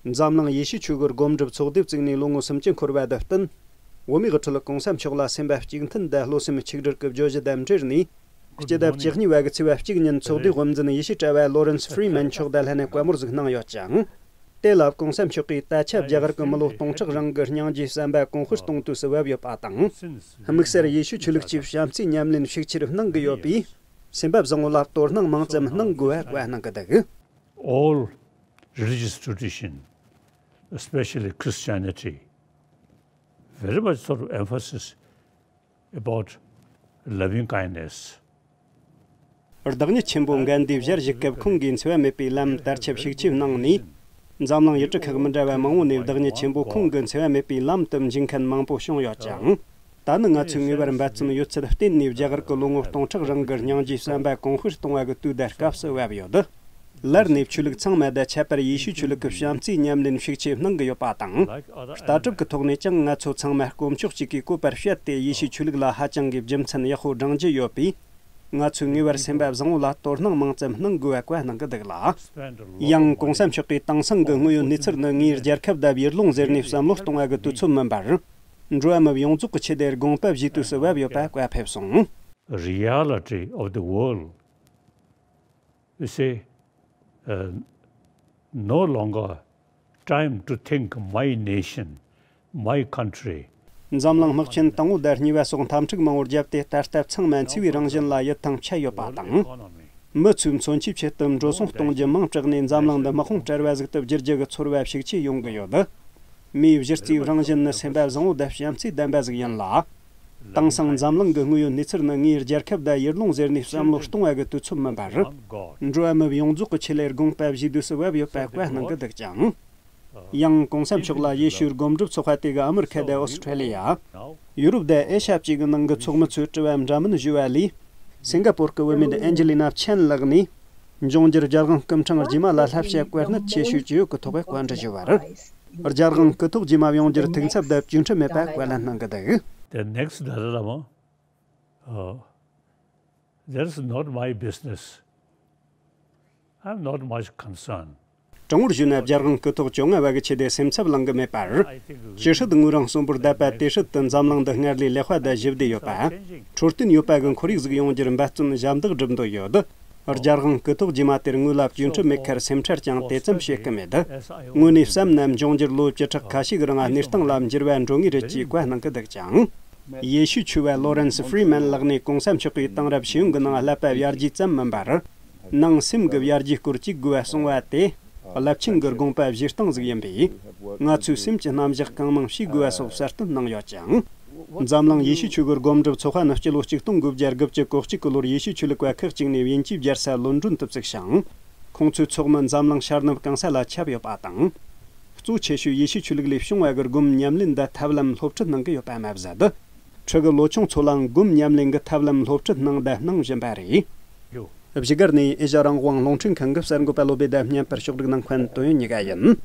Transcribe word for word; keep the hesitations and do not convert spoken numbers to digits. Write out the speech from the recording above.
འཛམ་གླིང་ཡེ་ཤུ་ཆོས་གི་སྒོམ་སྒྲུབ་ཚོགས་སྡེ་བཙུགས་ནས་ལོ་ངོ་སུམ་ཅུ་འཁོར་བ་དང་བསྟུན། བོད་མིའི་ཁྲོད་གོང་ས་མཆོག་ལ་སེམས་པ་གཅིག་མཐུན་དང་བློ་སེམས་གཅིག་སྒྲིལ་གྱི་བརྗོད་གཞི་དང་འབྲེལ་ནས། སྤྱི་ཟླ་བཅུ་གཉིས་པ་གི་ཚེས་པ་གཅིག་ཉིན་ཚོགས་སྡེའི་དབུ་འཛིན་ཡེ་ཤུའི་གྲྭ་བ་ལོ་རན་སི་ཧྥི་རི་མན་མཆོག་དང་ལྷན་ནས་བཀའ་མོལ་ཟིག་གནང་ཡོད་ཅིང་། དེ་ལ་གོང་ས་མཆོག་གིས་ད་ཆ་རྒྱ་གར་གྱི་མི་ལོ་སྟོང་ཕྲག་རིང་གི་སྙིང་རྗེའི་བསམ་པ་གོང་འཕེལ་གཏོང་དུས་སུ་བབ་ཡོད་པ་དང་། དམིགས་བསལ་ཡེ་ཤུ་ཆོས་ལུགས་ཀྱི་བྱམས་བརྩེའི་ཉམས་ལེན་ཤུགས་ཆེར་གནང་གི་ཡོད་པས། སེམས་པ་བཟང་བོ་ལ་དོ་སྣང་མང་ཙམ་གནང་དགོས་པ་བཀའ་གནང་གི་འདུག། All religious tradition, especially Christianity, very much sort of emphasis about loving kindness. བདག་ཉིད་ཆེན་པོ་གན་དྷིས་ཞལ་བཞུགས་སྐབས་ཁོང་གིས་འཚེ་བ་མེད་པའི་ལམ་དར་ཁྱབ་ཤུགས་ཆེ་གནང་ནས། འཛམ་གླིང་ཡུལ་གྲུ་ཁག་མི་འདྲ་བ་མང་བོ་ནས་བདག་ཉིད་ཆེན་པོ་ཁོང་གི་འཚེ་བ་མེད་པའི་ལམ་དུ་འཇུག་མཁན་མང་པོ་བྱུང་ཡོད་ཅིང་། ད་ནི་ང་ཚོའི་ངེས་པར་འབད་བརྩོན་ཡོད་ཚད་བརྟེན་ནས་རྒྱ་གར་གྱི་ལོ་ངོ་སྟོང་ཕྲག་རིང་གི་སྙིང་རྗེའི་བསམ་པ་གོང་འཕེལ་གཏོང་བ་གི་དུས་དང་སྐབས་སུ་བབ་ཡོད། སླར་ནས་ཆོས་ལུགས་ཚང་མ་དང་ཁྱད་པར་ཡེ་ཤུའི་ཆོས་ལུགས་ཀྱི་བྱམས་བརྩེའི་ཉམས་ལེན་ཤུགས་ཆེ་གནང་གི་ཡོད་པ་དང་། ལྟ་གྲུབ་ཀྱི་ཐོག་ནས་ཀྱང་ང་ཚོ་ཚང་མ་དཀོན་མཆོག་གཅིག་གི་བཀོད་པར་བཤད་དེ་ཡེ་ཤུའི་ཆོས་ལུགས་ལ་ཧ་ཅང་གི་རྒྱུ་མཚན་ཡག་པོ་བགྲང་རྒྱུ་ཡོད་པས། ང་ཚོས་ངེས་པར་སེམས་པ་བཟང་བོ་ལ་དོ་སྣང་མང་ཙམ་གནང་དགོས་པ་བཀའ་གནང་གི་འདུག་ལ། ཡང་གོང་ས་མཆོག་གིས་དེང་སང་གི་དངོས་ཡོད་གནས་ཚུལ་ནི་ངའི་རྒྱལ་ཁབ་དང་ཡུལ་ལུང་ཟེར་ནས་བསམ་བློ་གཏོང་བ་གི་དུས་ཚོད་མིན་པར། འགྲོ་བ་མི་ཡོངས་རྫོགས་ཀྱི་ཆེད་དུ་དགོངས་པ་བཞེས་དུས་སུ་བབ་ཡོད་པ་བཀའ་ཕེབས་སོང་། Reality of the world. You see, uh, no longer time to think my nation, my country. འཛམ་གླིང་དམག་ཆེན་དང་པོ་དང་གཉིས་པ་སོགས་འཐབ་འཁྲུག་མང་བོར་བརྒྱབ་སྟེ། ད་ལྟ་ཚང་མ་འཚེ་བའི་རང་བཞིན་ལ་ཡིད་ཐང་ཆད་ཡོད་པ་དང་། མི་ཚོས་མཚོན་ཆའི་ཆེད་དུ་འགྲོ་སོང་གཏོང་རྒྱུ་མང་དྲགས་ནས། འཛམ་གླིང་འདི་དམག་དཔུང་བྲལ་བ་ཟིག་ཏུ་བསྒྱུར་རྒྱུ་གི་ཚོར་བ་ཤུགས་ཆེ་ཡོང་གི་ཡོད། མིའི་གཞི་རྩའི་རང་བཞིན་ནི་སེམས་པ་བཟང་བོ་དང་བྱམས་བརྩེ་ལྡན་པ་ཟིག་ཡིན་ལ། དེང་སང་འཛམ་གླིང་གི་དངོས་ཡོད་གནས་ཚུལ་ནི་ངའི་རྒྱལ་ཁབ་དང་ཡུལ་ལུང་ཟེར་ནས་བསམ་བློ་གཏོང་བ་གི་དུས་ཚོད་མིན་པར། འགྲོ་བ་མི་ཡོངས་རྫོགས་ཀྱི་ཆེད་ལས་དགོངས་པ་བཞེས་དུས་སུ་བབ་ཡོད་པ་བཀའ་གནང་གི་འདུག་ཅིང་། ཡང་གོང་ས་མཆོག་ལ་ཡེ་ཤུའི་སྒོམ་སྒྲུབ་ཚོགས་པ་དེ་གི་ཨ་མི་རི་ཁ་དང་ཨོ་སི་ཁྲེ་ལི་ཡ། ཡུ་རོབ་དང་ཨེ་ཤ་ཡ་བཅས་ཀྱི་ནང་གི་ཚོགས་མི་ཚོས་དྲི་བ་འདྲ་མིན་ཞུས་པ་ལས། སིང་ག་པོར་གྱི་བུད་མེད་ཨན་ཇི་ལི་ན་ཆན་ལགས་ནས། འབྱུང་འགྱུར་རྒྱལ་དབང་སྐུ་ཕྲེང་རྗེས་མ་ལ་བསླབ་བྱ་བཀོད་གནད་ཆེ་ཤོས་ཅི་ཡོད་ཀྱི་ཐོག་བཀའ་འདྲི་ཞུས་པར། རྒྱལ་དབང་སྐུ་ཐོག་རྗེས་མ་ཡོང་རྒྱུར་ཐུགས་འཚབ་དང་བཅོས་ཁྲིམས་མེད་པ་བཀའ་ལན་གནང་གི་འདུག། The next Dalai Lama, uh, that is not my business. I'm not much concerned. དྲང་པོར་ཞུས་ན། རྒྱལ་དབང་སྐུ་ཐོག་བཅོ་ལྔ་བ་གི་ཆེད་དུ་སེམས་འཚབ་གླེང་གི་མེད་པར། ཅི་སྲིད་དངོས་རང་གསོན་པོར་བསྡད་པ་དེ་སྲིད་དུ་འཛམ་གླིང་འདི་སྔར་ལས་ལེགས་པ་དང་ཞི་བདེ་ཡོད་པ། འཕྲོད་བསྟེན་ཡོད་པ་གི་ཁོར་ཡུག་ཟིག་ཡོང་རྒྱུར་འབད་བརྩོན་ཞབས་འདེགས་སྒྲུབ་འདོད་ཡོད། རྒྱལ་དབང་སྐུ་ཐོག་རྗེས་མ་དེར་ངོས་ལ་བཅོས་ཁྲིམས་མེད་ཁར་སེམས་ཁྲལ་ཀྱང་དེ་ཙམ་བྱེད་ཀྱི་མེད། དངོས་གནས་བསམ་ན། འབྱུང་འགྱུར་ལོ་བཅུ་ཕྲག་ཁ་ཤས་ཀྱི་རིང་གནས་སྟངས་ལ་འགྱུར་བ་འགྲོ་ངེས་རེད་ཅེས་བཀའ་གནང་གི་འདུག་ཅིང་། ཡེ་ཤུའི་ཆོས་པ་ལོ་རན་སི་ཧྥི་རི་མན་ལགས་ནས་གོང་ས་མཆོག་གིས་དེང་རབས་ཤེས་ཡོན་གྱི་ནང་བསླབ་པ་ཡར་རྒྱས་ཙམ་མིན་པར། ནང་སེམས་ཀྱི་ཡར་རྒྱས་སྐོར་གཅིག་དགོས་པ་གསུངས་པ་དེ། རླབས་ཆེན་གྱི་དགོངས་པ་བཞེས་སྟངས་ཟིག་ཡིན་པས། ང་ཚོས་སེམས་ཀྱི་རྣམ་གཞག་གང་མང་ཤེས་དགོས་པ་སོགས་གསལ་སྟོན་གནང་ཡོད་ཅིང་། འཛམ་གླིང་ཡེ་ཤུའི་ཆོས་ཀྱི་སྒོམ་སྒྲུབ་ཚོགས་པ་ནི་སྤྱི་ལོ་ཆིག་སྟོང་དགུ་བརྒྱ་དགུ་བཅུ་གོ་གཅིག་གི་ལོར་ཡེ་ཤུའི་ཆོས་ལུགས་པ་ཁག་ཅིག་ནས་དབྱིན་ཇིའི་རྒྱལ་ས་ལོན་ཌོན་དུ་བཙུགས་ཤིང་། ཁོང་ཚོའི་ཚོགས་མི་འཛམ་གླིང་ཤར་ནུབ་གང་ས་ལ་ཁྱབ་ཡོད་པ་དང་། གཙོ་ཆེ་ཤོས་ཡེ་ཤུའི་ཆོས་ལུགས་ལས་བྱུང་བ་གི་སྒོམ་ཉམས་ལེན་དང་ཐབས་ལམ་སློབ་ཁྲིད་གནང་གི་ཡོད་པ་མ་ཟད། ཕྲུ་གུ་ལོ་ཆུང་ཚོ་ལའང་སྒོམ་ཉམས་ལེན་གྱི་ཐབས་ལམ་སློབ་ཁྲིད་གནང་དང་གནང་བཞིན་པ་རེད། བཞུགས་སྒར་ནས་ཨེ་ཤ་རང་དབང་རླུང་འཕྲིན་ཁང་གི་གསར་འགོད་པ་བློ་བདེ་དང་བརྙན་པར་ཕྱོགས་སྒྲིག་གནང་མཁན་དོན་ཡོད་ཉི་ག་ཡིན།